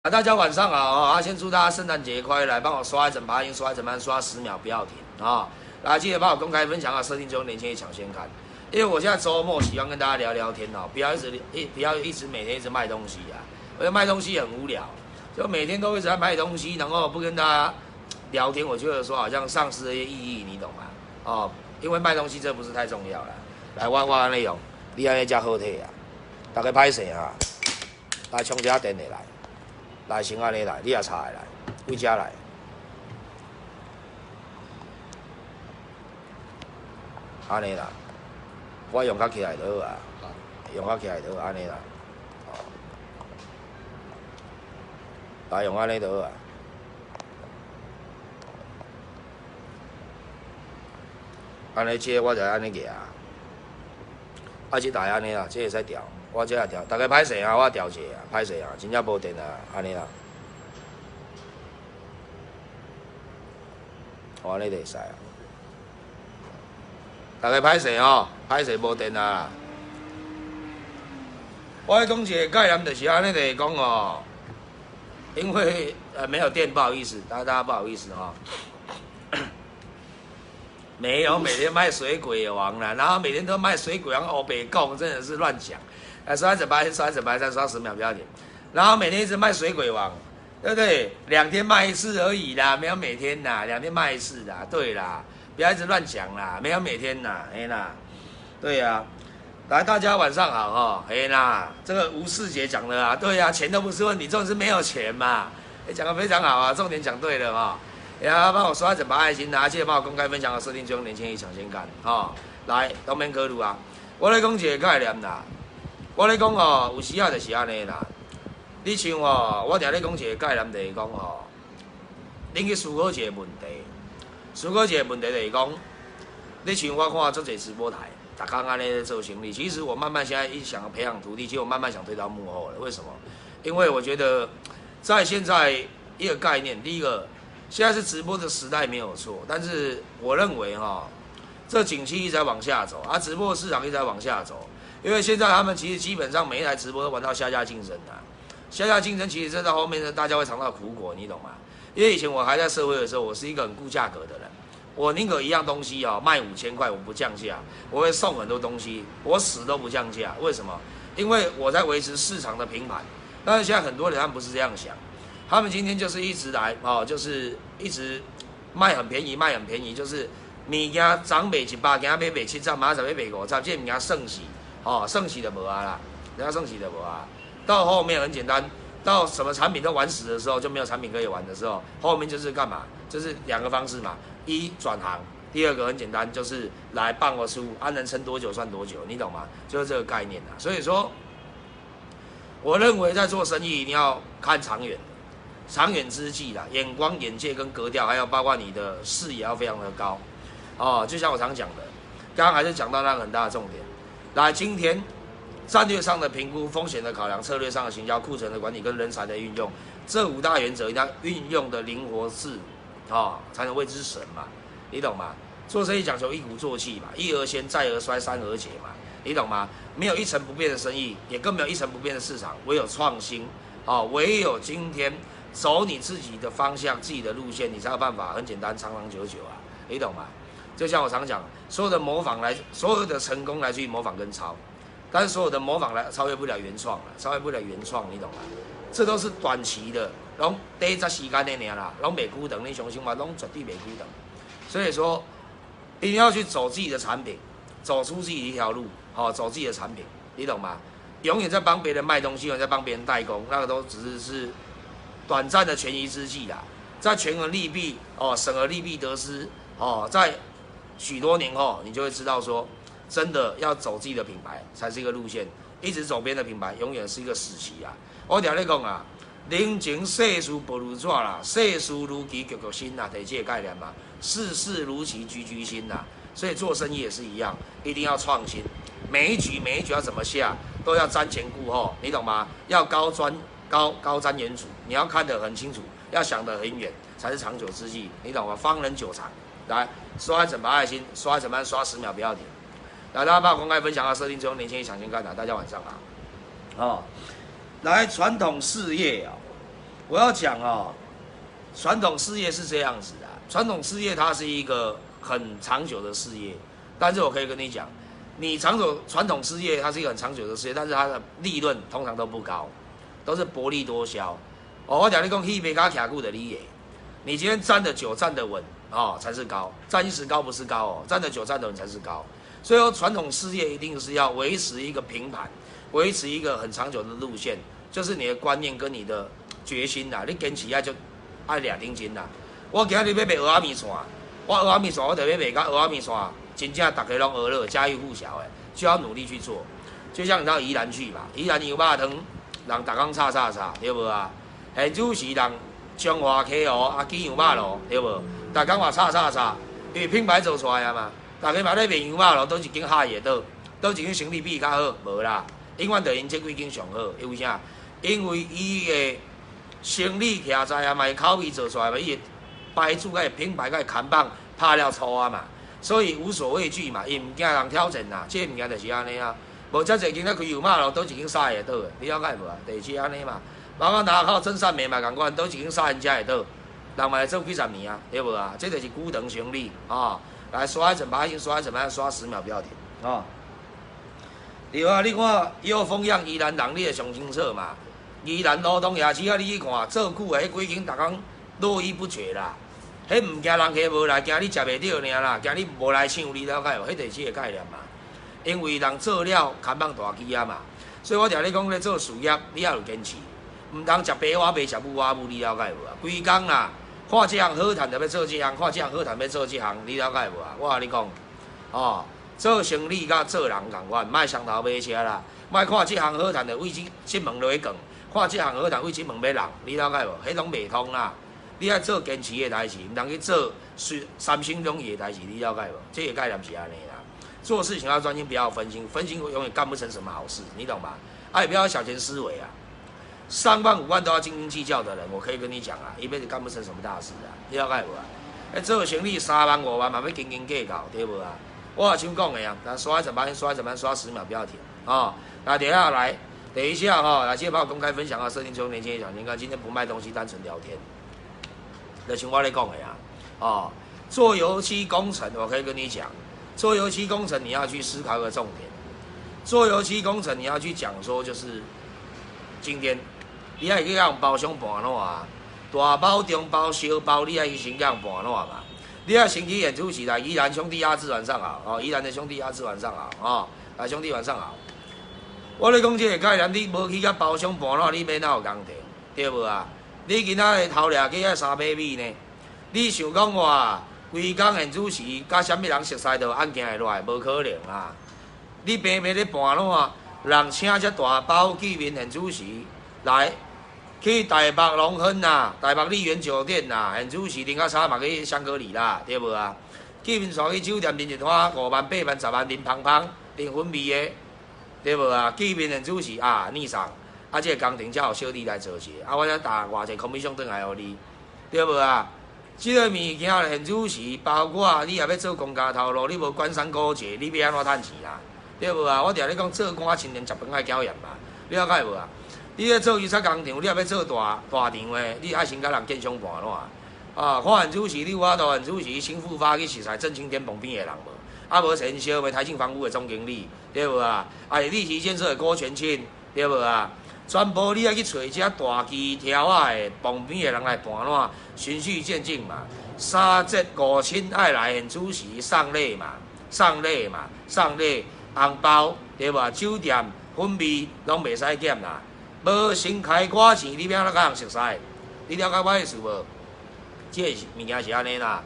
啊，大家晚上好啊！先祝大家圣诞节快乐，来帮我刷一整排，刷一整排，刷10秒，不要停啊！来，记得帮我公开分享啊，设定中年轻人抢先看，因为我现在周末喜欢跟大家聊聊天哦，不要一直每天一直卖东西啊，我觉得卖东西很无聊，就每天都一直在卖东西，然后不跟大家聊天，我觉得说好像丧失了一些意义，你懂吗？哦，因为卖东西这不是太重要了。来，我按呢用，你按呢才好体啊，逐家歹势啊，来充一下电的來。來，先按呢來，你也插會來，對遮來。按呢啦，我用較起來就好啊，用較起來就好，按呢啦，哦，來用按呢就好啊。按呢這我就按呢舉啊，啊這台按呢啦，這會使調。我這也調，逐家歹勢啊，我調者啊，歹勢啊，真正無電啊，按呢啦，我按呢就會使啊。逐家歹勢吼，歹勢無電啊。我咧講一个概念，就是按呢，就是講哦，因為沒有電，不好意思，大家不好意思哈。沒有每天賣水鬼王啦，然後每天都賣水鬼王，烏白講，真的是亂講。哎，刷一排，刷一排，再刷10秒，不要緊。然後每天一直賣水鬼王，對不對？2天賣一次而已啦，沒有每天啦，兩天賣一次啦。對啦，不要一直亂講啦，沒有每天啦，嘿啦，對呀。來，大家晚上好哈，嘿啦，這個吳世杰講的啊，對呀，錢都不是問題，重點是沒有錢嘛。你講得非常好啊，重點講對了哈。然後幫我刷一整排愛心，記得幫我公開分享和設定中年輕人搶先看哈。來，東邊可路啊，我來講一個概念啦。我咧講吼，有時仔就是按呢啦。你像吼，我定咧講一個概念，就是講吼，恁去思考一個問題，思考一個問題就是講，你像我看足濟直播台，逐工按呢咧做生意。其實我慢慢現在一想培養徒弟，其實我慢慢想推到幕後了。為什麼？因為我覺得在現在一個概念，第一個，現在是直播的時代沒有錯，但是我認為哈，這景氣一直在往下走，啊，直播市場一直在往下走。因為現在他們其實基本上每一台直播都玩到下架競爭啦，下架競爭其實這到後面呢，大家會嘗到苦果，你懂嗎？因為以前我還在社會的時候，我是一個很顧價格的人，我寧可一樣東西啊賣5000塊，我不降價，我會送很多東西，我死都不降價。為什麼？因為我在維持市場的平盤。但是現在很多人他們不是這樣想，他們今天就是一直來哦，就是一直賣很便宜，賣很便宜，就是物件昨賣100，今仔欲賣70，明仔載欲賣50，這個物件算死。哦，算死就無啊啦，人家算死就無啊。到後面很簡單，到什麼產品都玩死的時候，就沒有產品可以玩的時候，後面就是幹嘛？就是兩個方式嘛，一轉行，第二個很簡單，就是來放個書，啊能撐多久算多久，你懂嗎？就是這個概念啊。所以說，我認為在做生意一定要看長遠，長遠之計啦，眼光、眼界跟格調，還有包括你的視野要非常的高。哦，就像我常講的，剛剛還是講到那個很大的重點。來，今天戰略上的評估、風險的考量、策略上的行銷、庫存的管理跟人才的運用，這五大原則一定要運用的靈活自如，哦，才能謂之神嘛，你懂嗎？做生意講求一鼓作氣嘛，一而先，再而衰，三而竭嘛，你懂嗎？沒有一成不變的生意，也更沒有一成不變的市場，唯有創新，哦，唯有今天走你自己的方向、自己的路線，你才有辦法，很簡單，長長久久啊，你懂嗎？就像我常講，所有的模仿來，所有的成功來自於模仿跟抄，但是所有的模仿來超越不了原創了，超越不了原創，你懂嗎？這都是短期的，攏短暫時間的爾啦，攏袂久長，你相信我，攏絕對袂久長。所以說，一定要去走自己的產品，走出自己一條路，好，走自己的產品，你懂嗎？永遠在幫別人賣東西，永遠在幫別人代工，那個都只是短暫的權宜之計啦。在權衡利弊哦，省而利弊得失哦，在許多年後，你就會知道說，真的要走自己的品牌才是一個路線，一直走別人的品牌，永遠是一個死棋啊！我常咧講啊，人情世事薄如紙啦，世事如棋局局新啦，就是這個概念嘛。世事如棋局局新啦，所以做生意也是一樣，一定要創新，每一局每一局要怎麼下，都要瞻前顧後，你懂嗎？要高瞻高高瞻遠矚，你要看得很清楚，要想得很遠，才是長久之計，你懂嗎？方能久長。來，刷一整排愛心，刷一整排，刷10秒不要停。來，大家幫我公開分享啊，設定中年輕人搶先看的，大家晚上好。哦，來傳統事業啊，我要講哦，傳統事業是這樣子的，傳統事業它是一個很長久的事業，但是我可以跟你講，你長久傳統事業它是一個很長久的事業，但是它的利潤通常都不高，都是薄利多銷。哦，我講你講戲袂甲徛久的你的，你今天站得久站得穩哦才是高，站一時高不是高哦，站得久站得穩才是高。所以說傳統事業一定是要維持一個平盤，維持一個很長久的路線，就是你的觀念跟你的決心啦。你堅持愛就愛掠頂真啦。我今日欲賣蚵仔麵線，我蚵仔麵線我就欲賣甲蚵仔麵線，真正逐家攏學了，家喻戶曉的，就要努力去做。就像你到宜蘭去嘛，宜蘭牛肉湯，人逐工炒炒炒，對無啊？現主時人彰化溪湖啊，記牛肉爐，對無？逐工嘛炒炒炒，因為品牌做出來啊嘛。逐家嘛咧賣牛肉爐，佗一間哈會倒，佗一間生意比較好，無啦，永遠就𪜶這幾間上好，因為啥？因為伊的生意徛在啊嘛，伊口味做出來嘛，伊的牌子佮品牌佮看板拍了粗啊嘛，所以無所畏懼嘛，伊毋驚人挑戰啦，這個物件就是按呢啊。無遮濟間咧開牛肉爐，佗一間啥會倒的，你了解無啊？就是按呢嘛。包括拿靠真善美嘛，仝款，佗一間啥人家會倒，人嘛會做幾十年啊，對無啊？這就是久長生意啊。來刷一整把，先刷一整，刷10秒不要停啊。對啊，你看有風樣宜蘭人，你會上清楚嘛？宜蘭羅東夜市啊，你去看做久的，彼幾間逐工絡繹不絕啦。彼毋驚人客無來，驚你食袂著爾啦，驚你無來搶，你了解無？彼就是這個概念嘛。因為人做了看板大支啊嘛，所以我定咧講咧做事業，你要有堅持，毋通食白碗袂食母仔母，你了解無啊？規工啦，看這項好趁就欲做這項，看這項好趁欲做這項，你了解無啊？我共你講，哦，做生意佮做人仝款，莫雙頭馬車啦，莫看這項好趁就為這門落去逛，看這項好趁為這門欲人，你了解無？彼攏袂通啦。你愛做堅持的代誌，毋通去做三心兩意的代誌，你了解無？這個概念是按呢啦。做事情要專心，不要分心，分心永遠幹不成什麼好事，你懂嗎？啊，也不要小錢思維啊。3萬5萬都要斤斤計較的人，我可以跟你講啊，一輩子幹不成什麼大事啊，你了解無啊？欸，做生意3萬5萬嘛，欲斤斤計較，對無啊？我也像講的啊，來刷一把，刷一把，刷10秒不要停啊！來，等下來，等一下哈，來，記得幫我公開分享啊，設定中年輕小金剛，今天不賣東西，單純聊天。就像我咧講的啊，哦，做油漆工程，我可以跟你講，做油漆工程你要去思考一個重點。做油漆工程你要去講說，就是今天你愛去共包商盤怎啊？大包、中包、小包，你愛去先共盤怎嘛？你愛先去演出起來，宜蘭兄弟阿志晚上好，哦，宜蘭的兄弟阿志晚上好，哦，來兄弟晚上好。我咧講這個概念，你無去共包商盤怎，你欲哪有工程？對無啊？你今仔日頭掠去愛3百米呢？你想講哇，規工現主時佮啥物人熟似就按行會落來，無可能啊！你平平咧盤怎，人請這大包見面現主時來去台北龍亨啊，台北麗園酒店啊，現主時啉較早嘛去香格里拉，對無啊？見面帶去酒店啉一攤5萬、8萬、10萬，啉芳芳，啉粉味的，對無啊？見面現主時啊，你上。啊，這個工程才予小弟來做者，啊，我才擔偌濟 commission 轉來予你，對無啊？這個物件現主時，包括你若欲做公家頭路，你無官商勾結，你欲按怎趁錢啦？對無啊？我定咧講做官親連食飯愛繳鹽嘛，你了解無啊？你咧做油漆工場，你若欲做大大場的，你愛先共人建商盤怎？啊，看現主時，你有法度現主時新復發去熟似鄭青天旁邊的人無？啊，無陳燒的台慶房屋的總經理，對無啊？啊，是立體建設的郭全慶，對無啊？全部你愛去揣這大支條仔的旁邊的人來盤怎？循序漸進嘛。三節五親愛來現主時送禮嘛，送禮嘛，送禮紅包對無？酒店粉味攏袂使減啦。無先開寡錢，你欲按怎共人熟似？你了解我意思無？這個物件是按呢啦。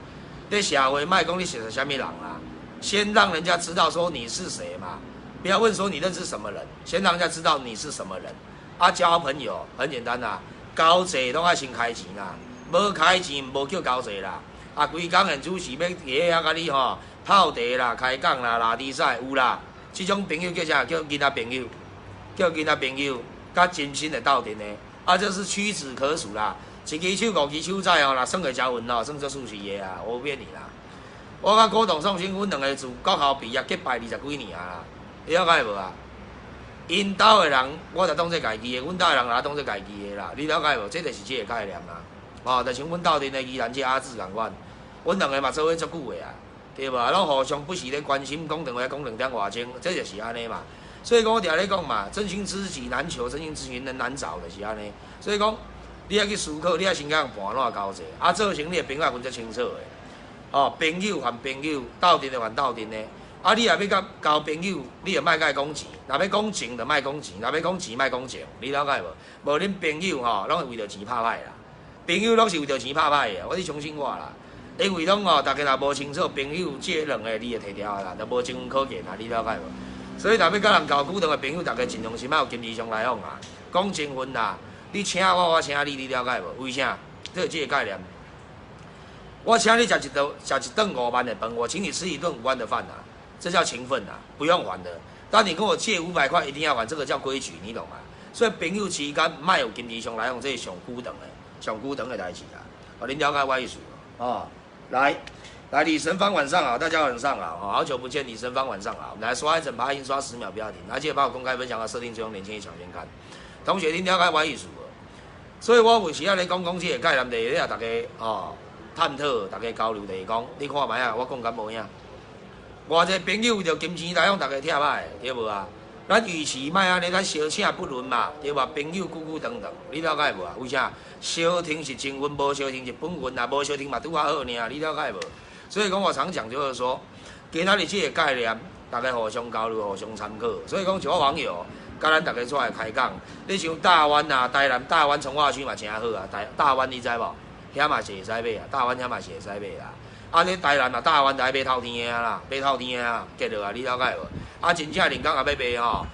佇社會莫講你熟似啥物人啦，先讓人家知道說你是誰嘛。不要問說你認識什麼人，先讓人家知道你是什麼人。啊，交朋友很簡單啦，交際攏愛先開錢啦，無開錢無叫交際啦。啊，規工現主時欲佇遐共你吼泡茶啦、開講啦、拉低賽有啦。這種朋友叫啥？叫囡仔朋友，叫囡仔朋友，佮真心的鬥陣的。啊，這是屈指可數啦。一支手、五支手指吼，若算會誠穩吼，算做數字的啊，我無騙你啦。我佮郭董宋新，阮兩个自國校畢業結拜二十幾年啊啦，你了解無啊？ 𪜶兜的人，我就當做家己的；阮兜的人也當做家己的啦。你了解無？這就是這個概念啦。哦，就像阮鬥陣的宜蘭這阿志仝款，阮兩个嘛做伙足久的啊，對無？攏互相不時咧關心，講電話講兩點外鐘，這就是按呢嘛。所以講我定咧講嘛，真心知己難求，真心知己人難找，就是按呢。所以講，你愛去思考，你愛先共人盤怎交際，啊，造成你的朋友分才清楚的。哦，朋友還朋友，鬥陣的還鬥陣的。啊，你若欲佮交朋友，你就莫共伊講錢；若欲講情，就莫講錢；若欲講錢，莫講情。你了解無？無恁朋友吼，攏會為著錢拍歹啦。朋友攏是為著錢拍歹的，我你相信我啦。因為攏吼，逐家若無清楚，朋友這兩个字就提掉啦，就無情分可言啦。你了解無？所以若欲佮人交久長的朋友，逐家盡量是莫有金錢上來往啊。講情分啦，你請我，我請你，你了解無？為啥？這是這個概念。我請你食一頓，食一頓五萬的飯，我請你吃一頓5萬的飯啊，這叫情分啊，不用還的。當你跟我借500塊，一定要還，這個叫規矩，你懂嗎？所以朋友之間莫有金錢上來往，這是上久長的、上久長的代誌啊。哦，恁了解我意思無？哦，來，來，李神芳晚上好，大家晚上好，好久不見，李神芳晚上好。來刷一整排音，刷10秒不要停，來記得幫我公開分享和設定最終連線搶先看。同學，恁了解我意思無？所以我有時仔咧講講這個概念，就是咧大家哦探討，大家交流，就是講，你看覓啊？我講敢無影？偌濟朋友為著金錢來往，逐家拆歹，對無啊？咱與其莫按呢，咱相請不倫嘛，對無？朋友久久長長，你了解無啊？為啥？相挺是情分，無相挺是本分啊，無相挺嘛拄仔好爾，你了解無？所以講我常講就是說，今仔日這個概念，大家互相交流、互相參考。所以講，像我網友，佮咱逐家出來開講，你像大灣啊、台南大灣重劃區嘛誠好啊，大灣你知無？遐嘛是會使買啊，大灣遐嘛是會使買啦。啊，你台南啊，大灣就愛買透天的啦，買透天的啊，結落啊，你了解無？啊，真正連講也欲賣吼，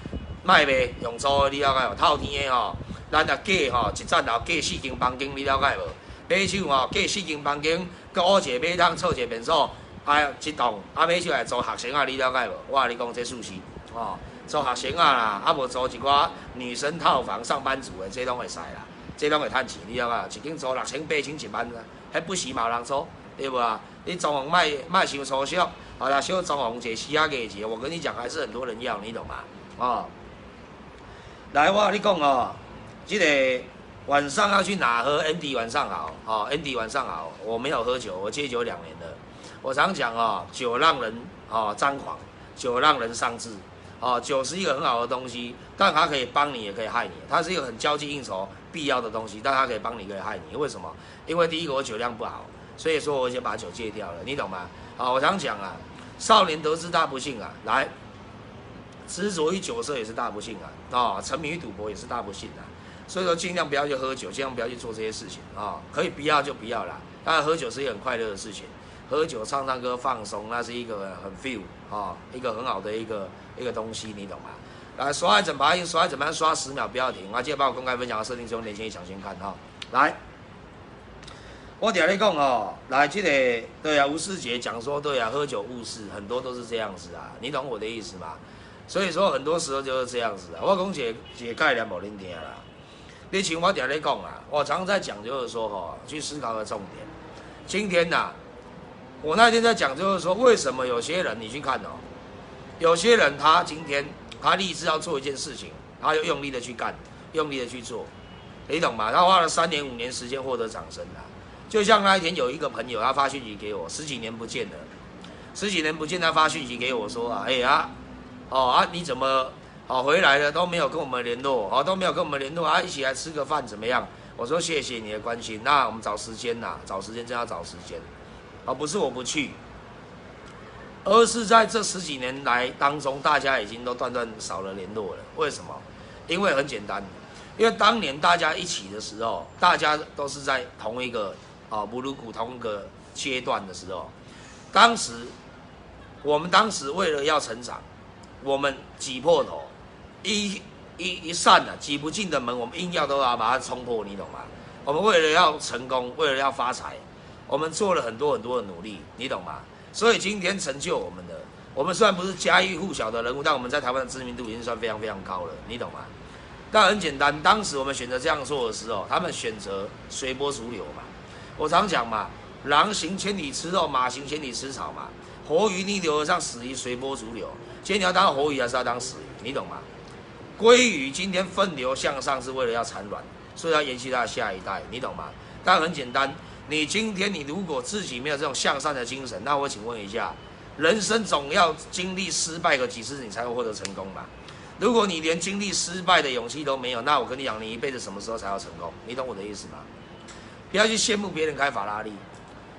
莫賣用租的，你了解無？透天的吼，咱若計吼，一層樓計四間房間，你了解無？買手吼，計四間房間，閣挖一個馬桶，厝一個便所，啊，一棟，啊，買手來租學生仔，你了解無？我共你講這事實，吼，租學生仔啦，啊無租一寡女生套房、上班族的，這攏會使啦，這攏會趁錢，你了解？一間租六千、八千、1萬啊，彼不時嘛有人租，對無啊？你裝潢莫莫傷粗俗，好啦，小裝潢者，死啊個者，我跟你講，還是很多人要，你懂嗎？哦，來，我共你講哦，這個晚上要去哪喝？Andy 晚上好，哦，Andy 晚上好，我沒有喝酒，我戒酒2年了。我常講哦，酒讓人哦張狂，酒讓人喪志，哦，酒是一個很好的東西，但它可以幫你，也可以害你。它是一個很交際應酬必要的東西，但它可以幫你，可以害你。為什麼？因為第一個我酒量不好。所以說，我先把酒戒掉了，你懂嗎？好，我常講啊，少年得志大不幸啊，來，執着於酒色也是大不幸啊，啊，沉迷於賭博也是大不幸啊。所以說，盡量不要去喝酒，盡量不要去做這些事情啊，可以不要就不要啦。當然，喝酒是一個很快樂的事情，喝酒唱唱歌放鬆，那是一個很 feel 啊，一個很好的一個東西，你懂嗎？來，刷一整排，刷一整排，刷10秒不要停，啊，記得幫我公開分享，設定中連線搶先看哈，來。我定咧講哦，來這個對啊，吳世杰講說對啊，喝酒誤事，很多都是這樣子啊，你懂我的意思嗎？所以說很多時候就是這樣子啊。我講一個一個概念予恁聽啦，你像我定咧講啊，我常常在講就是說吼，去思考個重點。今天吶，我那天在講就是說，為什麼有些人你去看哦，有些人他今天他立志要做一件事情，他就用力的去幹，用力的去做，你懂嗎？他花了3年5年時間獲得掌聲啊。就像那一天有一個朋友，他發訊息給我，十幾年不見了，十幾年不見，他發訊息給我說啊，哎呀，哦啊，你怎麼哦回來了都沒有跟我們聯絡，哦都沒有跟我們聯絡啊，一起來吃個飯怎麼樣？我說謝謝你的關心，那我們找時間吶，找時間真要找時間，哦不是我不去，而是在這十幾年來當中，大家已經都斷斷少了聯絡了。為什麼？因為很簡單，因為當年大家一起的時候，大家都是在同一個。啊，布魯古同一個階段的時候，當時我們當時為了要成長，我們擠破頭，一扇啊擠不進的門，我們硬要都要把它衝破，你懂嗎？我們為了要成功，為了要發財，我們做了很多很多的努力，你懂嗎？所以今天成就我們的，我們雖然不是家喻戶曉的人物，但我們在台灣的知名度已經算非常非常高了，你懂嗎？但很簡單，當時我們選擇這樣做的時候，他們選擇隨波逐流嘛。我常講嘛，狼行千里吃肉，馬行千里吃草嘛。活魚逆流而上，死魚隨波逐流。今天你要當活魚還是要當死魚？你懂嗎？鮭魚今天奮流向上是為了要產卵，所以要延續它的下一代，你懂嗎？但很簡單，你今天你如果自己沒有這種向上的精神，那我請問一下，人生總要經歷失敗個幾次，你才會獲得成功吧？如果你連經歷失敗的勇氣都沒有，那我跟你講，你一輩子什麼時候才要成功？你懂我的意思嗎？不要去羨慕別人開法拉利，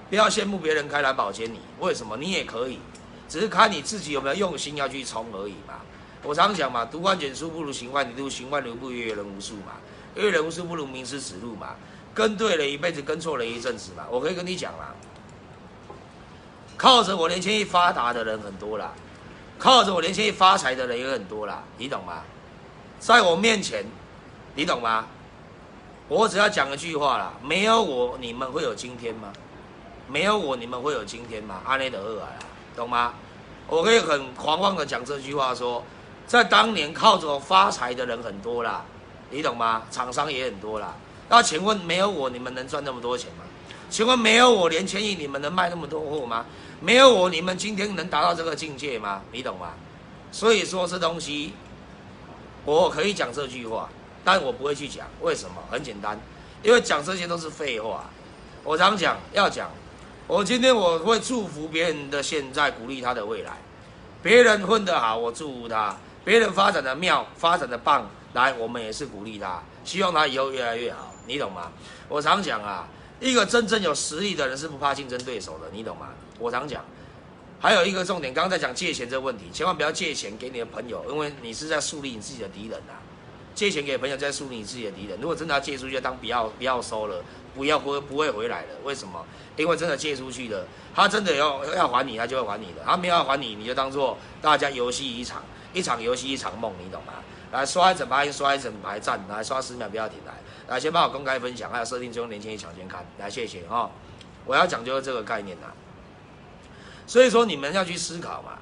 不要羨慕別人開蘭寶堅尼，為什麼？你也可以，只是看你自己有沒有用心要去衝而已嘛。我常講嘛，讀萬卷書不如行萬里路，行萬里路不如閱人無數嘛，閱人無數不如名師指路嘛。跟對了一輩子，跟錯了一陣子嘛。我可以跟你講啦，靠着我連千億發達的人很多啦，靠着我連千億發財的人也很多啦，你懂嗎？在我面前，你懂嗎？我只要講一句話啦，沒有我，你們會有今天嗎？沒有我，你們會有今天嗎？按呢就好啊，懂嗎？我可以很狂妄的講這句話說，在當年靠着我發財的人很多啦，你懂嗎？廠商也很多啦。那請問沒有我，你們能賺那麼多錢嗎？請問沒有我連千億，你們能賣那麼多貨嗎？沒有我，你們今天能達到這個境界嗎？你懂嗎？所以說這東西，我可以講這句話，但我不會去講。為什麼？很簡單，因為講這些都是廢話。我常講要講，我今天我會祝福別人的現在，鼓勵他的未來。別人混得好，我祝福他；別人發展的妙，發展的棒，來，我們也是鼓勵他，希望他以後越來越好。你懂嗎？我常講啊，一個真正有實力的人是不怕競爭對手的，你懂嗎？我常講，還有一個重點，剛剛在講借錢這個問題，千萬不要借錢給你的朋友，因為你是在樹立你自己的敵人啊。借錢給朋友，在樹立你自己的敵人。如果真的要借出去，當不要收了，不要不會回來的。為什麼？因為真的借出去的，他真的要還你，他就會還你的；他沒有要還你，你就當做大家遊戲一場，一場遊戲一場夢，你懂嗎？來刷一整排，刷一整排讚，來刷10秒不要停來。來，先幫我公開分享，還有設定中連千億搶先看，來謝謝哈。我要講就是這個概念呐。所以說你們要去思考嘛。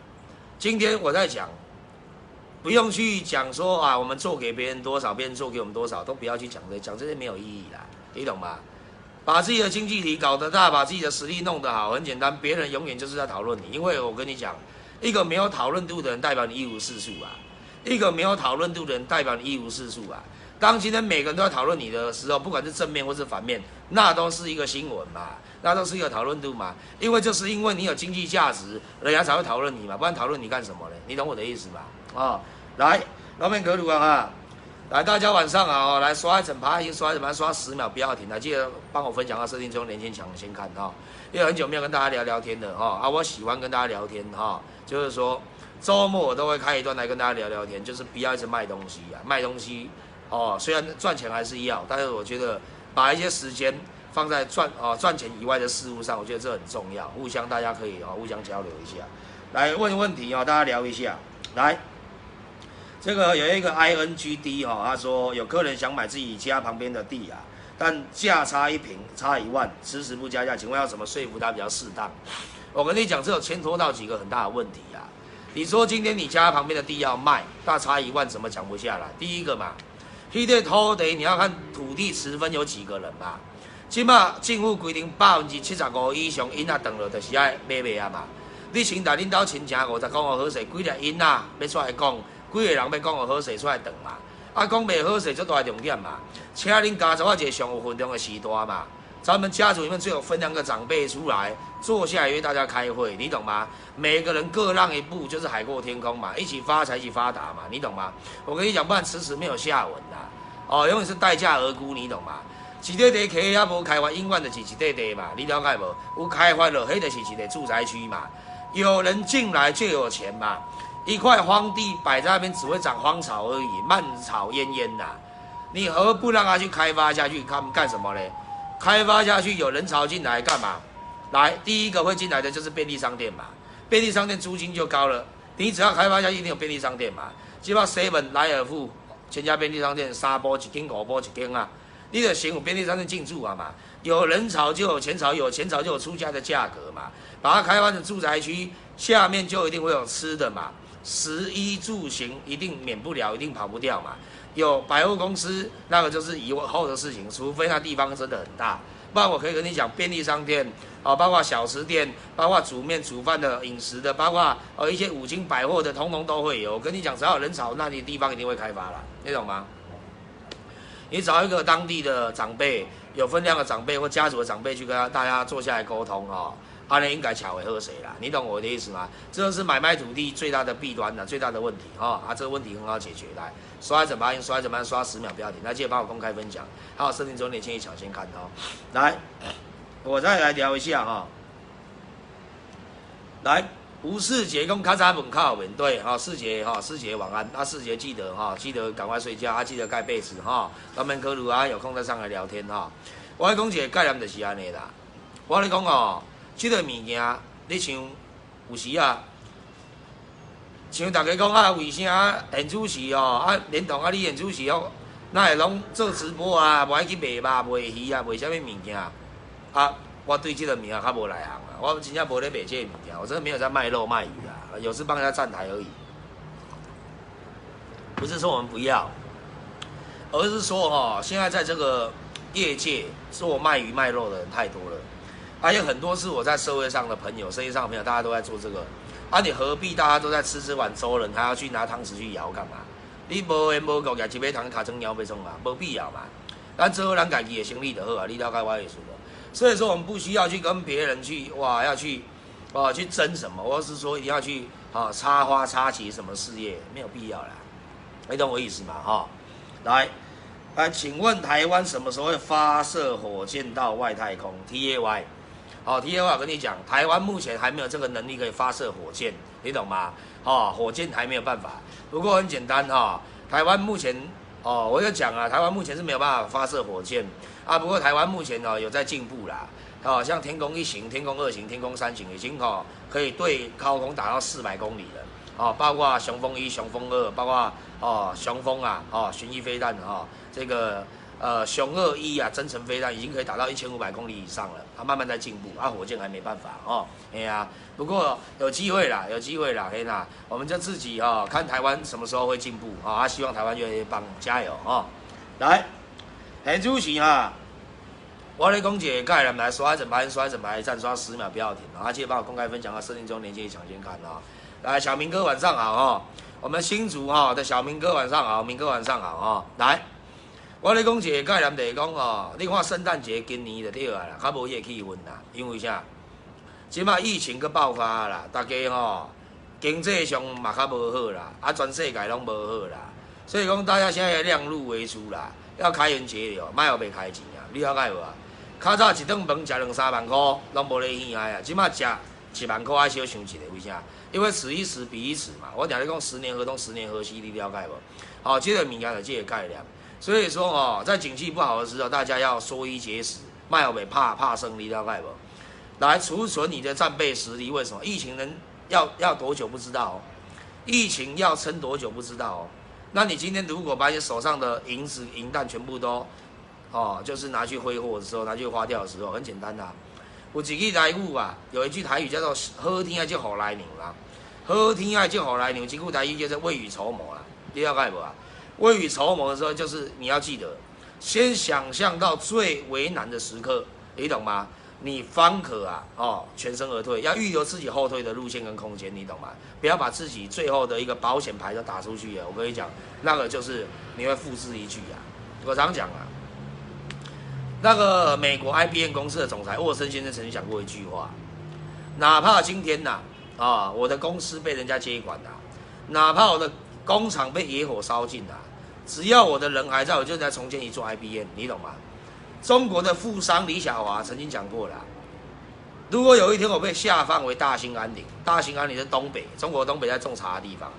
今天我在講，不用去講說啊，我們做給別人多少，別人做給我們多少，都不要去講這，講這些沒有意義啦，你懂嗎？把自己的經濟體搞得大，把自己的實力弄得好，很簡單，別人永遠就是在討論你，因為我跟你講，一個沒有討論度的人，代表你一無是處啊；一個沒有討論度的人，代表你一無是處啊。當今天每個人都在討論你的時候，不管是正面或是反面，那都是一個新聞嘛，那都是一個討論度嘛。因為就是因為你有經濟價值，人家才會討論你嘛，不然討論你幹什麼呢？你懂我的意思吧？啊，來，老面格魯啊，來，大家晚上好，來刷一整排，刷一整排，刷10秒，不要停，來記得幫我分享啊，設定中連線搶先看哈，因為很久沒有跟大家聊聊天了哈，啊，我喜歡跟大家聊天哈，就是說週末我都會開一段來跟大家聊聊天，就是不要一直賣東西啊，賣東西。哦，雖然賺錢還是要，但是我覺得把一些時間放在賺錢以外的事物上，我覺得這很重要。互相大家可以哦互相交流一下，來問問題哦，大家聊一下。來，這個有一個 INGD 哦，他說有客人想買自己家旁邊的地啊，但價差一坪差1萬，遲遲不加價，請問要怎麼說服他比較適當？我跟你講，這有牽拖到幾個很大的問題啊。你說今天你家旁邊的地要賣，大差一萬，怎麼講不下來？第一個嘛。彼個土地你要看土地持分有幾個人嘛？這馬政府規定75%以上𪜶仔斷落，就是愛買賣啊嘛。你先來恁兜親情50講予好勢，幾粒𪜶仔欲出來講，幾個人欲講予好勢出來斷嘛？啊，講袂好勢，足大重點嘛。請恁家族一個上有分量的序大嘛。咱們家族裡面最有分量個長輩出來坐下來約大家開會，你懂嗎？每個人各讓一步，就是海闊天空嘛，一起發財，一起發達嘛，你懂嗎？我跟你講，不然遲遲沒有下文啦。哦，永遠是待價而沽，你懂嗎？一塊地溪也無開發，永遠就是一塊地嘛，你了解無？有開發了，彼就是一個住宅區嘛。有人進來就有錢嘛。一塊荒地擺在那邊，只會長荒草而已，漫草奄奄呐。你何不讓他去開發下去？他們幹什麼呢？開發下去有人潮進來幹嘛？來，第一個會進來的就是便利商店嘛。便利商店租金就高了。你只要開發下去，一定有便利商店嘛。基本上 seven 萊爾富、全家便利商店3步一間，5步一間啊。你就先有便利商店進駐啊嘛。有人潮就有錢潮，有錢潮就有出價的價格嘛。把它開發成住宅區，下面就一定會有吃的嘛。食衣住行一定免不了，一定跑不掉嘛。有百貨公司，那個就是以後的事情，除非那地方真的很大，不然我可以跟你講，便利商店啊，包括小吃店，包括煮麵煮飯的飲食的，包括一些五金百貨的，通通都會有。我跟你講，只要有人潮，那裡地方一定會開發了。你懂嗎？你找一個當地的長輩，有分量的長輩或家族的長輩去跟他大家坐下來溝通哦，按呢應該才會好勢啦，你懂我的意思嗎？這是買賣土地最大的弊端的，最大的問題哈啊，這個問題很好解決，來刷怎麼刷怎麼刷10秒不要停，來記得幫我公開分享，還有設定周年建議搶先看哦。來，我再來聊一下哈，來。吳世杰講較早門口面對哈，世杰哈，世杰晚安。那世杰記得哈，記得趕快睡覺啊，記得蓋被子哈。咱們可魯啊，有空再上來聊天哈。我來講一個概念就是按呢啦。我咧講哦，這個物件，你像有時啊，像大家講啊，為啥現主時哦啊，連同啊你現主時哦，哪會攏做直播啊？無愛去賣肉、賣魚啊、賣啥物物件啊？我對這個物件較無內行啊，我真正無咧賣這個物件，我真的沒有在賣肉賣魚啊，有時幫人家站台而已。不是說我們不要，而是說哈，現在在這個業界做賣魚賣肉的人太多了，而且很多是我在社會上的朋友、生意上的朋友，大家都在做這個。啊，你何必大家都在吃這碗粥了，你還要去拿湯匙去舀幹嘛？你無緣無故舉一把湯尻川舀欲創啥？無必要嘛。咱做好咱家己的生意就好啊，你了解我意思無？所以說我們不需要去跟別人去哇，要去，哦去爭什麼，或是說一定要去啊插花插旗什麼事業，沒有必要啦。你懂我意思嗎？哈，來，來，請問台灣什麼時候會發射火箭到外太空？TAY，好，TAY 我跟你講，台灣目前還沒有這個能力可以發射火箭，你懂嗎？哦，火箭還沒有辦法。不過很簡單哈，台灣目前哦，我就講啊，台灣目前是沒有辦法發射火箭啊。不過台灣目前哦有在進步啦，哦，像天宮一型、天宮二型、天宮三型已經哦可以對高空打到400公里了。哦，包括雄風一、雄風二，包括哦雄風啊，哦巡弋飛彈哦，這個雄二一啊，增程飛彈已經可以打到1500公里以上了，它慢慢在進步，啊火箭還沒辦法哦，哎呀，不過有機會啦，有機會啦，嘿啦，我們就自己哦看台灣什麼時候會進步啊，希望台灣越來越棒，加油哦！來，陳主席啊，我咧講一個概念來刷一排，刷一排，讚刷10秒不要停啊！記得幫我公開分享啊，設定中連結搶先看啊！來，小明哥晚上好哦，我們新竹哈的小明哥晚上好，明哥晚上好哦。來，我咧講一個概念就是講哦，你看聖誕節今年就對啊啦，較無彼個氣氛啦，因為啥？這擺疫情閣爆發啦，大家吼經濟上嘛較無好啦，啊，全世界攏無好啦，所以講大家現在量入為出啦，要開源節流，莫予白開錢啊，你了解無啊？較早一頓飯食兩三萬箍，攏無咧耳啊，這擺食1萬箍愛小想一下，為啥？因為此一時彼一時嘛。我定咧講十年河東，十年河西，你了解無？好，這個物件就這個概念。所以說哦，在景氣不好的時候，大家要縮衣節食，莫予白拍拍算，你了解無？來儲存你的戰備實力。為什麼？疫情能要多久不知道哦，疫情要撐多久不知道哦。那你今天如果把你手上的銀子銀彈全部都，哦，就是拿去揮霍的時候，拿去花掉的時候，很簡單的。有一句台語啊，有一句台語叫做“好天愛積雨來量”啦，好天愛積雨來量，這句台語叫做未雨綢繆啦，你了解無啊？未雨綢繆的時候，就是你要記得，先想象到最為難的時刻，你懂嗎？你方可啊，哦，全身而退，要預留自己後退的路線跟空間，你懂嗎？不要把自己最後的一個保險牌都打出去啊！我跟你講，那個就是你會付之一炬啊！我常講啊，那個美國 IBM 公司的總裁沃森先生曾經講過一句話：哪怕今天吶，啊，我的公司被人家接管了，哪怕我的工廠被野火燒盡了，只要我的人還在，我就在重建一座 IBM，你懂嗎？中國的富商李曉華曾經講過了，如果有一天我被下放回大興安嶺，大興安嶺是東北，中國東北在種茶的地方。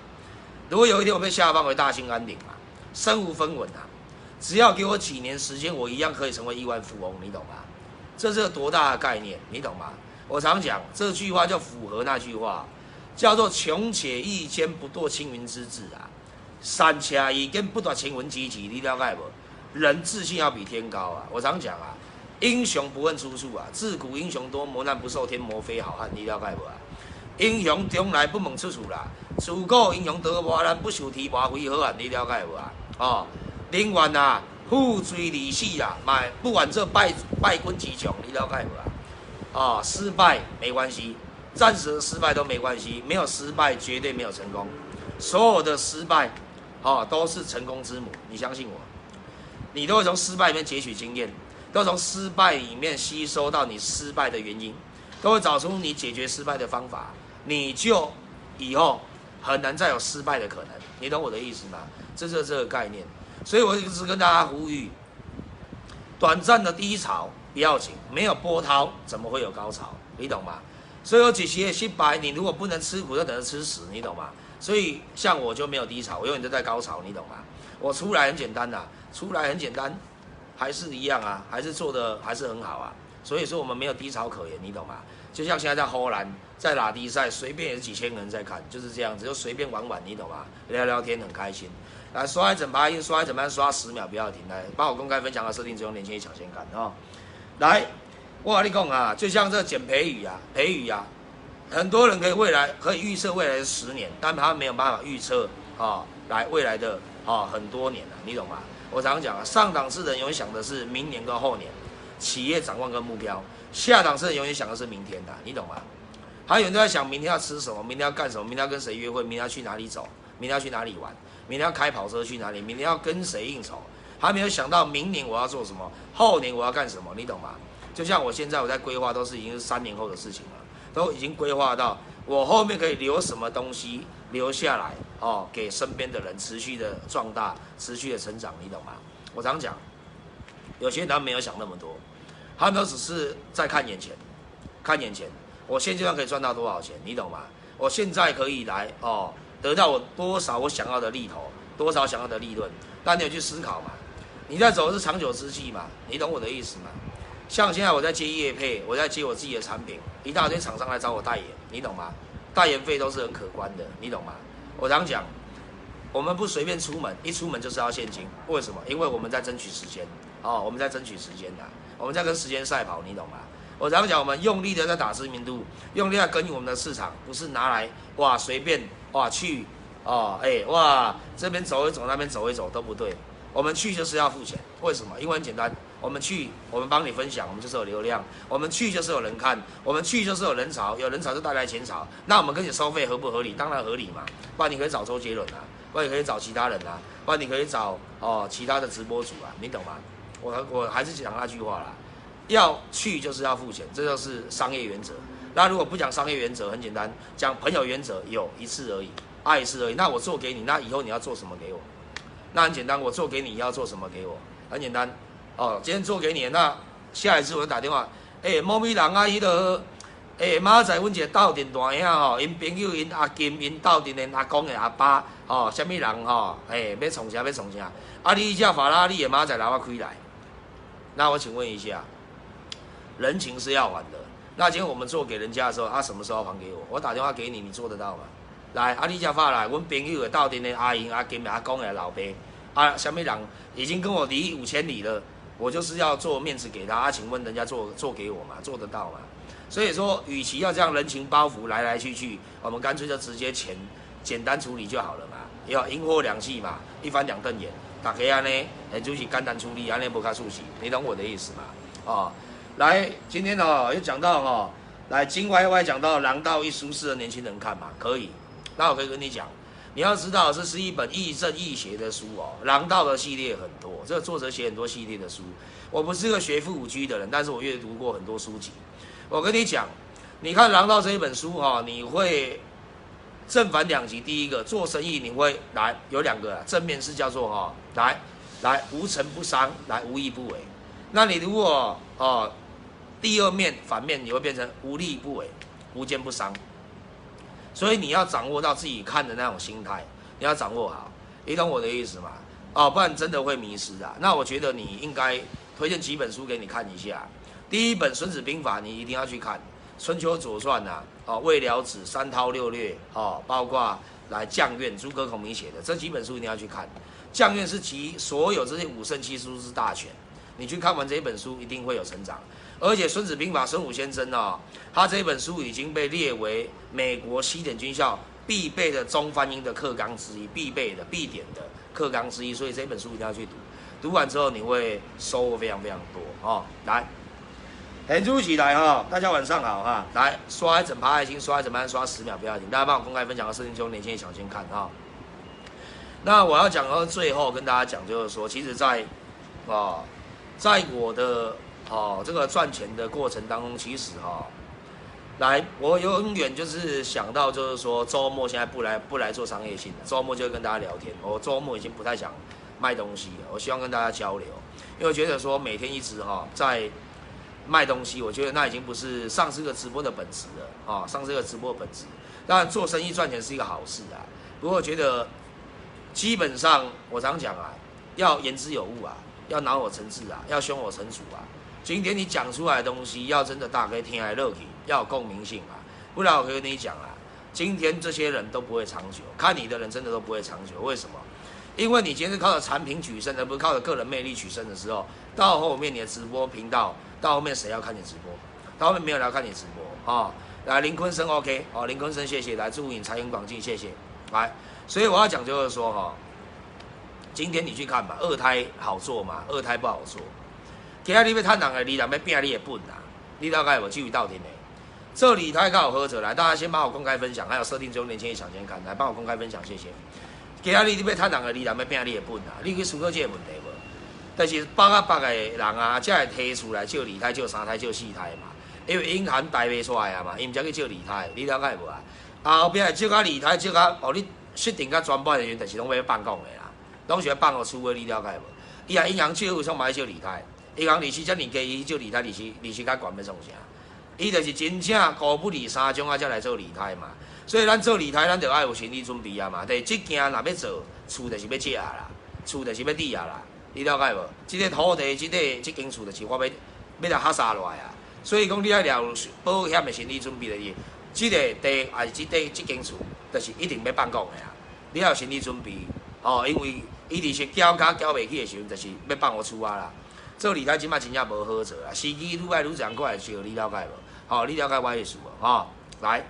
如果有一天我被下放回大興安嶺啊，身無分文啊，只要給我幾年時間，我一樣可以成為億萬富翁，你懂嗎？這是個多大的概念，你懂嗎？我常講這句話就符合那句話，叫做窮且益堅，不墮青雲之志啊，善且益堅，不墮青雲之志，你了解無？人自信要比天高啊！我常講啊，英雄不問出處啊，自古英雄多磨難，不受天磨非好漢，你了解無啊？英雄從來不問出處啦，自古英雄多磨難，不受天磨非好漢，你了解無啊？哦，寧願啊，負罪而死啊，嘛不願做敗軍之將，你了解無啊？哦，失敗沒關係，暫時的失敗都沒關係，沒有失敗絕對沒有成功，所有的失敗哦，都是成功之母。你相信我，你都會從失敗裡面汲取經驗，都從失敗裡面吸收到你失敗的原因，都會找出你解決失敗的方法，你就以後很難再有失敗的可能。你懂我的意思嗎？這就是這個概念。所以我一直跟大家呼籲，短暫的低潮不要緊，沒有波濤怎麼會有高潮？你懂嗎？所以有幾期的失敗，你如果不能吃苦，就等着吃屎，你懂嗎？所以像我就沒有低潮，我永遠都在高潮，你懂嗎？我出來很簡單吶，出來很簡單，還是一樣啊，還是做的還是很好啊。所以說我們沒有低潮可言，你懂嗎？就像現在在荷蘭，在拉迪賽，隨便也是幾千個人在看，就是這樣子，就隨便玩玩，你懂嗎？聊聊天很開心。來刷一整排音，刷一整排刷10秒，不要停。來幫我公開分享和設定，只用年輕人搶先看哦。來，我跟你講啊，就像這個簡培宇啊，培宇啊，很多人可以未來可以預測未來的10年，但他沒有辦法預測啊，來未來的啊很多年了，你懂嗎？我常常講啊，上檔次的人永遠想的是明年跟後年，企業展望跟目標；下檔次的人永遠想的是明天的，你懂嗎？他永遠都在想明天要吃什麼，明天要幹什麼，明天要跟誰約會，明天要去哪裡走，明天要去哪裡玩，明天要開跑車去哪裡，明天要跟誰應酬，他沒有想到明年我要做什麼，後年我要幹什麼，你懂嗎？就像我現在我在規劃，都是已經是3年後的事情了，都已經規劃到我後面可以留什麼東西留下來哦，給身邊的人持續的壯大，持續的成長，你懂嗎？我常講，有些人他沒有想那麼多，他們都只是在看眼前，看眼前。我現階段可以賺到多少錢，你懂嗎？我現在可以來哦，得到我多少我想要的利頭，多少想要的利潤。但你有去思考嘛？你在走的是長久之計嘛？你懂我的意思嗎？像現在我在接業配，我在接我自己的產品，一大堆廠商來找我代言，你懂嗎？代言費都是很可觀的，你懂嗎？我常講，我們不隨便出門，一出門就是要現金，為什麼？因為我們在爭取時間，哦，我們在爭取時間的，我們在跟時間賽跑，你懂嗎？我常講，我們用力的在打知名度，用力在耕耘我們的市場，不是拿來哇隨便哇去哦，哎哇這邊走一走，那邊走一走都不對。我們去就是要付錢，為什麼？因為很簡單，我們去，我們幫你分享，我們就是有流量；我們去就是有人看，我們去就是有人潮，有人潮就帶來錢潮。那我們跟你收費合不合理？當然合理嘛。不然你可以找周杰倫啊，不然你可以找其他人啊，不然你可以找哦其他的直播主啊，你懂嗎？我還是講那句話啦，要去就是要付錢，這就是商業原則。那如果不講商業原則，很簡單，講朋友原則，有一次而已，愛一次而已。那我做給你，那以後你要做什麼給我？那很簡單，我做給你，要做什麼給我？很簡單，哦，今天做給你，那下一次我就打電話，欸，某某人啊，彼個，欸，明仔載阮一個鬥陣大兄吼，𪜶朋友𪜶阿金，𪜶鬥陣的阿公的阿爸，吼，啥物人吼，欸，欲創啥欲創啥？啊，你這法拉利的明仔載來我開來，那我請問一下，人情是要還的。那今天我們做給人家的時候，他什麼時候還給我？我打電話給你，你做得到嗎？來，啊，你這法來，阮朋友的鬥陣的阿英、阿金、阿公的老爸，啊，啥物人已經跟我離5000里了，我就是要做面子給他。啊，請問人家做給我嗎？做得到嗎？所以說，與其要這樣人情包袱來來去去，我們乾脆就直接錢簡單處理就好了嘛，要銀貨兩訖嘛，一翻兩瞪眼，大家按呢，就是簡單處理，按呢無較舒適，你懂我的意思嗎？哦，來，今天哦又講到哦，來金歪歪講到《狼道》一書適合年輕人看嘛，可以。那我可以跟你講，你要知道這是一本亦正亦邪的書哦。狼道的系列很多，這個作者寫很多系列的書。我不是個學富五車的人，但是我閱讀過很多書籍。我跟你講，你看《狼道》這一本書哈，你會正反兩極。第一個，做生意你會來有兩個正面是叫做哈，來來無誠不商，來無義不為。那你如果哦，第二面反面你會變成無利不為，無奸不商。所以你要掌握到自己看的那種心態，你要掌握好，你懂我的意思嗎？哦，不然真的會迷失啊。那我覺得你應該推薦幾本書給你看一下。第一本《孫子兵法》，你一定要去看，《春秋左傳》啊，哦，《尉繚子》《三韜六略》哦，包括來將願諸葛孔明寫的這幾本書一定要去看。將願是集所有這些武聖七書之大全，你去看完這一本書，一定會有成長。而且《孫子兵法》孫武先生哦，他這本書已經被列為美國西點軍校必備的中翻英的課綱之一，必備的必點的課綱之一，所以這本書一定要去讀。讀完之後你會收穫非常非常多哦。來，很主起來哈，大家晚上好哈。來，刷一整排愛心，刷一整排，刷10秒不要緊。大家幫我公開分享個視頻，中年輕人搶先看哈。那我要講到最後跟大家講，就是說，其實在我的這個賺錢的過程當中，其實哈，來我永遠就是想到，就是說週末現在不來做商業性的，週末就會跟大家聊天。我週末已經不太想賣東西了，我希望跟大家交流，因為我覺得說每天一直哈在賣東西，我覺得那已經不是上這個直播的本質了啊，上這個直播的本質。當然做生意賺錢是一個好事啊，不過我覺得基本上我常講啊，要言之有物啊，要腦有層次啊，要胸有成竹啊。今天你講出來的東西要真的大家聽會落去，要有共鳴性啊，不然我可以跟你講啊，今天這些人都不會長久，看你的人真的都不會長久。為什麼？因為你今天是靠着產品取勝，而不是靠着個人魅力取勝的時候，到後面你的直播頻道，到後面誰要看你直播？到後面沒有人要看你直播啊。來，林坤生 OK，哦，林坤生謝謝，來祝你財源廣進，謝謝。來，所以我要講就是說哈，今天你去看吧，二胎好做嗎？二胎不好做。今仔你欲趁人的，二人欲拚你的本啊！你了解無？這位鬥陣的，做二胎較有好做，來，大家先幫我公開分享，還有設定中年輕人搶先看，來幫我公開分享，謝謝。今仔日你欲趁人的，二人欲拚你的本啊！你去思考這個問題無？但是北啊北的人啊，才會提出來借二胎、借三胎、借四胎嘛，因為銀行貸袂出來啊嘛，伊毋才去借二胎，你了解無啊？後壁借甲二胎，借甲予你設定甲全滿的時陣，就是攏欲放講的啦，攏是欲放予厝的，你了解無？伊若銀行借有創嘛愛借二胎。銀行利息遮爾低，伊借二胎利息較懸欲創啥？伊就是真正孤不離三種啊，才來做二胎嘛。所以咱做二胎，咱就愛有心理準備啊嘛。就是這件若欲做，厝就是欲借啊啦，厝就是欲抵押啦。你了解無？這個土地，這個這間厝就是我欲欲來哈殺落來啊。所以講，你愛了保險的心理準備就是，這個地還是這地這間厝，就是一定欲放講的啊。你要有心理準備哦，因為伊利息繳較繳袂起的時陣，就是欲放予厝啊啦。做二胎這擺真正無好做啊，時機愈來愈濟人過來招，你了解無？吼，你了解我意思無？吼，來，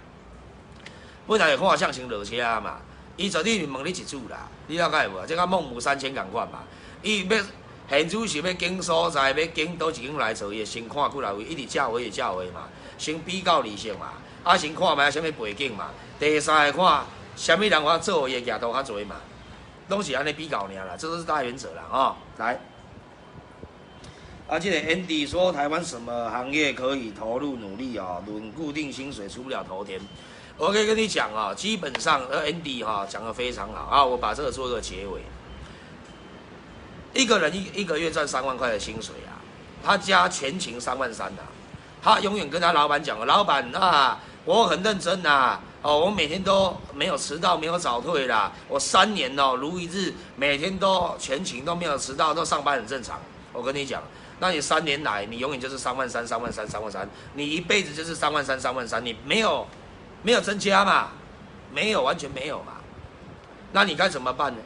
本來就看向先落車嘛，伊絕對是問你一注啦，你了解無？這佮孟母三遷仝款嘛，伊欲現主是欲揀所在，欲揀佗一間來做，伊會先看幾若位，一直照話一直照話嘛，先比較利息嘛，啊先看覓啥物背景嘛，第三個看啥物人我做伊會舉度較濟嘛，攏是按呢比較爾啦，這都是大原則啦，吼，來。啊，這個 Andy 說台灣什麼行業可以投入努力啊？領固定薪水出不了頭天。我可以跟你講啊，基本上Andy 哈講得非常好啊，我把這個做個結尾。一個人一個月賺3萬塊的薪水啊，他加全勤3萬3啊，他永遠跟他老闆講，老闆啊，我很認真吶，哦，我每天都沒有遲到，沒有早退啦，我3年哦如一日，每天都全勤都沒有遲到，都上班很正常。我跟你講。那你3年來，你永遠就是三萬三、三萬三、三萬三，你一輩子就是三萬三、三萬三，你沒有增加嘛？沒有，完全沒有嘛？那你該怎麼辦呢？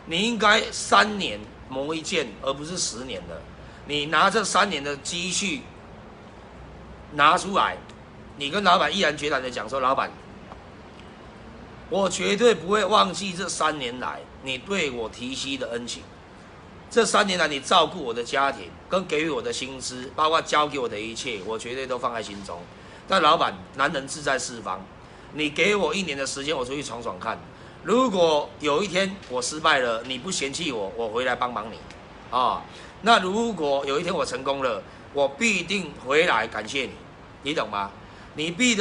你應該三年磨一劍，而不是10年的。你拿這三年的積蓄拿出來，你跟老闆毅然決然的講說：“老闆，我絕對不會忘記這三年來你對我提攜的恩情。這三年來，你照顧我的家庭，跟給予我的薪資，包括教給我的一切，我絕對都放在心中。但老闆，男人志在四方，你給我一年的時間，我出去闖闖看。如果有一天我失敗了，你不嫌棄我，我回來幫忙你，啊。那如果有一天我成功了，我必定回來感謝你，你懂嗎？你必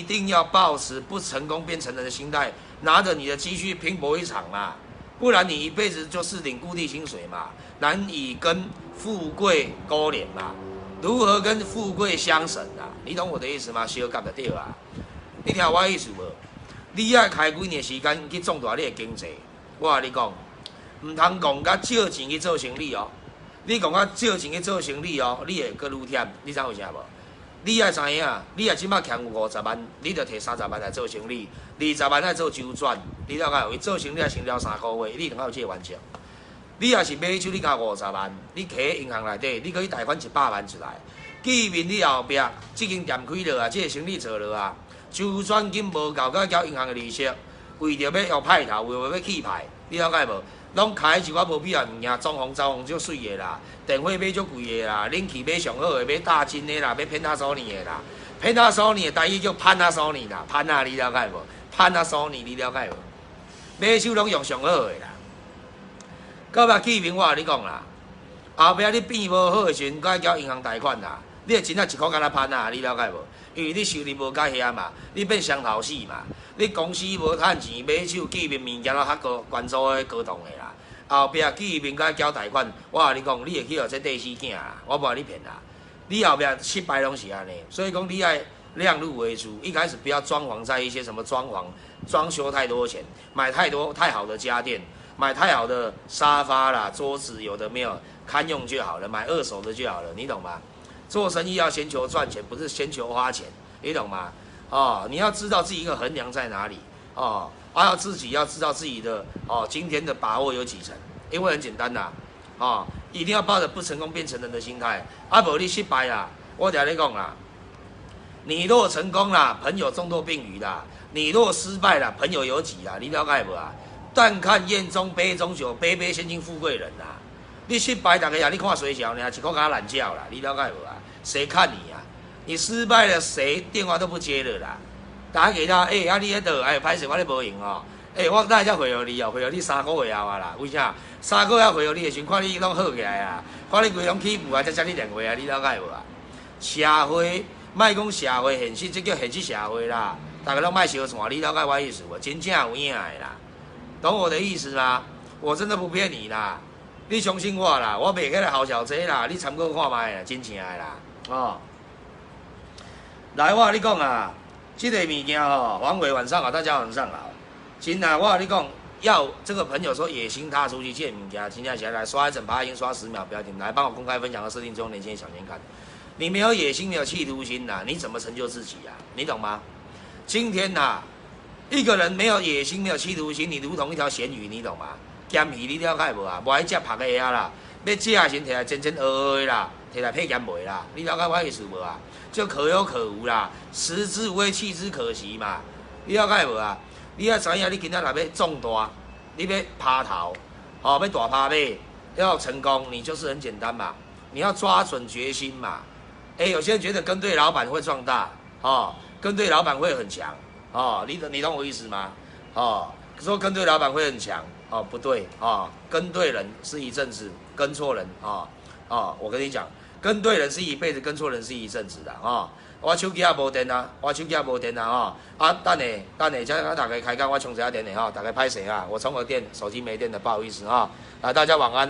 定要抱持不成功便成仁的心態，拿着你的積蓄拼搏一場嘛。不然你一輩子就是領固定薪水嘛，難以跟富貴勾連嘛。如何跟富貴相省啊？你懂我的意思嗎？相夾就對啊。你聽我意思無？你愛開幾年時間去壯大你的經濟？我共你講，毋通戇共借錢去做生意哦。你戇共借錢去做生意哦，你會閣愈忝。你知為啥無？你愛知影，你若這擺欠有五十萬，你就提三十萬來做生意，20萬來做周轉。你了解無？做生意愛先了3個月，你一定愛有這個原則。你若是買手，你共五十萬，你提佇銀行內底，你閣去貸款100萬出來，見面你後壁這間店開落啊，這個生意做落啊，周轉金無夠，閣繳銀行的利息，為著欲予派頭，為著欲氣派，你了解無？攏開一寡無必要物件，裝潢裝潢足媠的啦，電費買足貴的啦，冷氣買上好的，買大金的啦，買 Panasonic 的啦，Panasonic 的台語叫潘納索尼啦，潘啊，你了解無？潘納索尼，你了解無？買手攏用上好的啦，到尾記名我共你講啦，後壁你變無好的時陣，閣愛繳銀行貸款啦，你會真正一箍敢若攀啊，你了解無？因為你收入無甲遐嘛，你變雙頭死嘛，你公司無趁錢，買手記名物件攏較高懸租的高檔的啦。後壁記名閣愛繳貸款，我共你講，你會去予這綴死囝啦，我無共你騙啦。你後壁失敗攏是按呢，所以講你愛量入為出，一開始不要裝潢在一些什麼裝潢、裝修太多錢，買太多太好的家電，買太好的沙發啦、桌子，有的沒有，堪用就好了，買二手的就好了，你懂嗎？做生意要先求賺錢，不是先求花錢，你懂嗎？哦，你要知道自己一個衡量在哪裡哦，還要自己要知道自己的哦，今天的把握有幾成，因為很簡單吶，哦，一定要抱着不成功便成仁的心態，啊，無你失敗啦，我共你講啦，你若成功啦，朋友眾多並魚啦；你若失敗啦，朋友有幾啦？你了解無啊？但看硯中杯中酒，杯杯先敬富貴人啦。你失敗，大家也你看衰小呢，一箍敢懶叫啦，你了解無啊？誰看你啊？你失敗了，誰電話都不接了啦？打給他，欸，啊你彼度，哎，歹勢，我咧無閒哦。欸，我等下才回予你哦，回予你3個月後啊啦。為啥？3個月回予你的時陣，看你攏好起來啊，看你規攏起步啊，才接你電話啊，你了解無啊？社會莫講社會現實，這叫現實社會啦。大家攏莫相信，你了解我意思無？真正有影的啦，懂我的意思嗎？我真的不騙你啦，你相信我啦，我袂起來唬潲這啦，你參考看覓啦，真正的啦，哦。來，我共你講啊，這個物件吼，黃偉晚上好，大家晚上好。真啊，我共你講，要這個朋友說野心踏出去這物件，真正是來刷一整排，已經刷10秒，不要緊，來幫我公開分享和設定中連線搶先看。你沒有野心，沒有企圖心吶，你怎麼成就自己啊？你懂嗎？今天吶，一個人沒有野心，沒有企圖心，你如同一條鹹魚，你懂嗎？鹹魚你了解無啊？無愛食曝的蝦啦，欲食的時摕來煎煎蚵蚵的啦，摕來配鹹賣啦，你了解我意思無啊？就可有可無啦，食之無味，棄之可惜嘛。你了解無啊？你愛知影，你今仔若欲壯大，你欲拋頭，哦，欲大拋尾，要成功，你就是很簡單嘛，你要抓準決心嘛。欸，有些人覺得跟對老闆會壯大，哦，跟對老闆會很強，哦，你懂我意思嗎？哦，說跟對老闆會很強，哦，不對，哦，跟對人是一陣子，跟錯人，哦，哦，我跟你講，跟對人是一輩子，跟錯人是一陣子的，哦。我手機也無電啊，我手機也無電啊，吼！啊，等下，等下，才大家開講，我充一下電的吼，大家歹勢啊，我充個電，手機沒電的，不好意思啊，來，大家晚安。